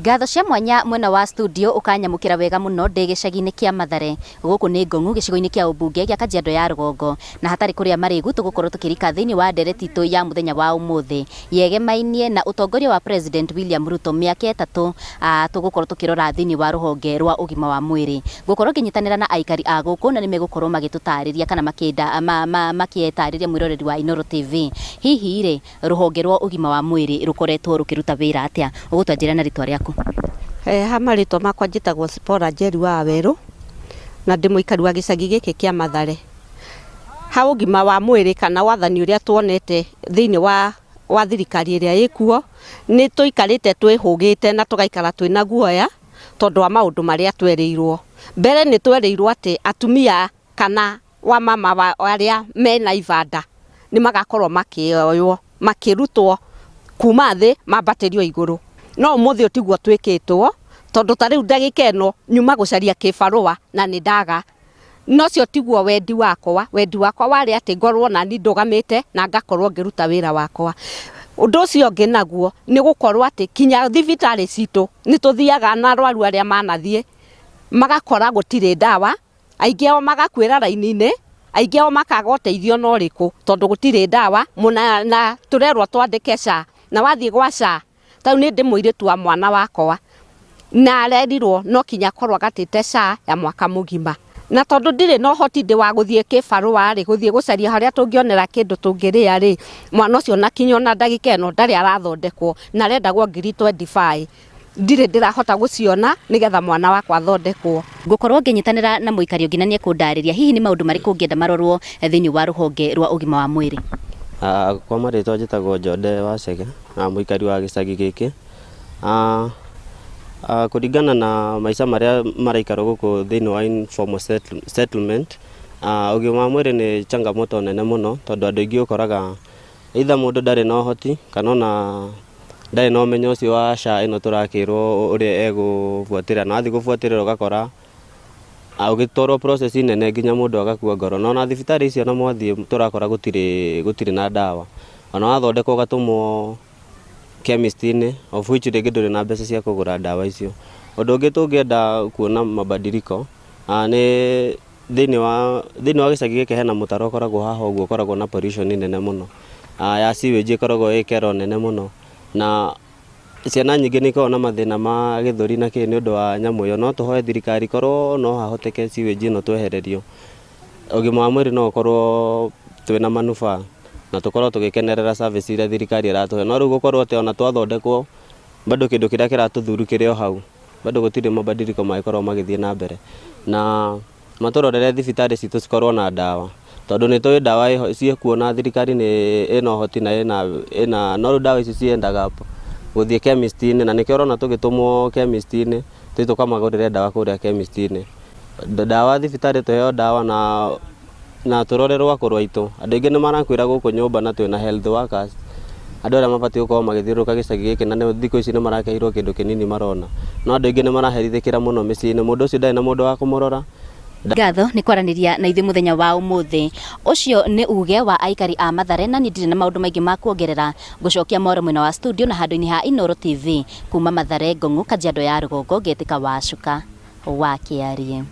Ngatho cia mwanya mwena wa studio ũkanyamũkĩra wega mũno ndĩ gĩcagi-inĩ kĩa Mathare. Gũkũ nĩ Ngong'u gĩcigo-inĩ kĩa ũmbunge gĩa Kajiado ya Rũgongo. Na hatarĩ kũrĩa marĩgu tũgũkorwo tũkĩrika thĩinĩ wa ndereti itũ ya mũthenya wa ũmũthĩ yegemainie na ũtongoria wa President William Ruto mĩaka ĩtatũ tũgũkorwo tũkĩrora thĩinĩ wa rũhonge rwa ũgima wa mwĩrĩ. Ngũkorwo ngĩnyitanĩra na aikari a gũkũ na nĩmegũkorwo magĩtũtarĩria kana makĩtarĩria mwĩroreri wa Inooro TV. Hihi rĩ, Rũhonge rwa ũgima wa mwĩrĩ rũkoretwo rũkĩruta wĩra atĩa? Ũgũtwanjĩra na rĩtwa rĩaku. Ha marĩtwa makwa njĩtagwo Zipporah Njeri wa Wawerũ na ndĩ mũikari wa gĩcagi gĩkĩ kĩa Mathare. Ha ũgima wa mwĩrĩ kana wathani ũrĩa tuonete thĩinĩ wa wa thirikari ĩrĩa ĩkuo, nĩ tũikarĩte twĩhũgĩte na tũgaikara twĩna guoya tondũ wa maũndũ marĩa twerĩirwo. Mbere nĩ twerĩirwo atĩ atumia kana wamama wa arĩa mena ibanda nĩ magakorwo makĩoywo makĩrutwo kuma thĩ mambatĩrio igũrũ. No ũmũthĩ ũyũ tiguo twĩkĩtwo tondũ ta rĩu ndagĩka ĩno nyuma gũcaria kĩbarũa na nĩ ndaga. Na ũcio tiguo wendi wakwa, wendi wakwa warĩ atĩ ngorwo nani ndũgamĩte na ngakorwo ngĩruta wĩra wakwa. Ũndũ ũcio ũngĩ naguo nĩ gũkorwo atĩ kinya thibitarĩ citũ nĩ tũthiaga na arwaru arĩa manathiĩ magakora gũtirĩ ndawa. Aingĩ ao magakuĩra raini-inĩ, aingĩ ao makaga ũteithio ona ũrĩkũ tondũ gũtirĩ ndawa na tũrerwo twandĩke SHA na wathiĩ gwa SHA, ta rĩu niĩ ndĩ mũirĩtu wa mwana wakwa na arerirwo no kinya akorwo agatĩte SHA ya mwaka mũgima. Na tondũ ndirĩ na ũhoti ndĩ wa gũthiĩ kĩbarũa rĩ, gũthiĩ gũcaria harĩa tũngĩonera kĩndũ tũngĩrĩa rĩ, mwana ũcio ona kinya ona ndagĩka ĩno ndarĩ arathondekwo na arendagwo ngiri 25. Ndirĩ ndĩrahota gũciona nĩgetha mwana wakwa athondekwo. Ngũkorwo ngĩnyitanĩra na mũikari ũngĩ na nĩekũndarĩria hihi nĩ maũndũ marĩkũ ũngĩenda marorwo thĩinĩ wa rũhonge rwa ũgima wa mwĩrĩ. Kwa marĩtwa njĩtagwo Njonde wa Chege na mũikari wa gĩcagi gĩkĩ. Kũringana na maica marĩa maraikarwo gũkũ thĩinĩ wa informal settlement, ũgima wa mwĩrĩ nĩ changamoto nene mũno tondũ andũ aingĩ ũkoraga either mũndũ ndarĩ na ũhoti kana ona ndarĩ na ũmenyo ũcio wa SHA ĩno tũrakĩrwo ũrĩa egũbuatĩrĩra, na wathiĩ gũbuatĩrĩra ũgakora ũgĩtwarwo process nene nginya mũndũ agakua ngoro. Na ona thibitarĩ icio ona mwathiĩ tũrakora gũtirĩ gũtirĩ na ndawa, ona wathondekwo ũgatũmwo chemist-inĩ of which rĩngĩ ndũrĩ na mbeca cia kũgũra ndawa icio. Ũndũ ũngĩ tũngĩenda kuona mabadiliko nĩ Thĩinĩ wa thĩinĩ wa gĩcagi gĩkĩ hena mũtaro ũkoragwo haha ũguo ũkoragwo na pollution nene mũno ya sewage ĩkoragwo ĩ kero nene mũno na ciana nyingĩ nĩ ikoragwo na mathĩna ma gĩthũri na kĩ nĩ ũndũ wa nyamũ ĩyo. No tũhoe thirikari korwo no hahoteke sewage ĩno twehererio, ũgima wa mwĩrĩ no ũkorwo twĩna manufaa na tũkorwo tũgĩkenerera service iria thirikari ĩratũhe. No rĩu gũkorwo atĩ ona twathondekwo bado kĩndũ kĩrĩa kĩratũthuru kĩrĩ o hau. Bado gũtirĩ mabadiliko mangĩkorwo magĩthiĩ na mbere. Na matũrorere thibitarĩ citũ cikorwo na ndawa, tondũ nĩ tũĩ ndawa ciĩkuo na thirikari nĩ ĩna ũhoti na ĩna ĩna no rĩu ndawa ici ciendaga gũthiĩ chemist-inĩ na nĩkĩo ũrona tũgĩtũmwo chemist-inĩ tũthiĩ tũkamagũrĩre ndawa kũrĩa chemist-inĩ. Ndawa thibitarĩ tũheo ndawa na na tũrorerwo akũrũ aitũ. Andũ aingĩ nĩ marakuĩra gũkũ nyũmba na twĩna health workers, andũ arĩa mabatiĩ gũkorwo magĩthiũrũrũka gĩcagi gĩkĩ na thikũ ici nĩ marakĩheirwo kĩndũ kĩnini marona. No andũ aingĩ nĩ maraherithĩkĩra mũno mĩciĩ-inĩ, mũndũ ũcio ndarĩ na mũndũ wa kũmũrora. Ngatho nĩ kwaranĩria na ithuĩ mũthenya wa ũmũthĩ. Ũcio nĩ uge wa aikari a Mathare na niĩ ndirĩ na maũndũ maingĩ ma kuongerera. Ngũcokia moro mwena wa studio na handũ-inĩ ha Inooro TV kuma Mathare, Ngong'u, Kajiado ya Rũgongo, ngetĩka Wacuka wa Kĩarie.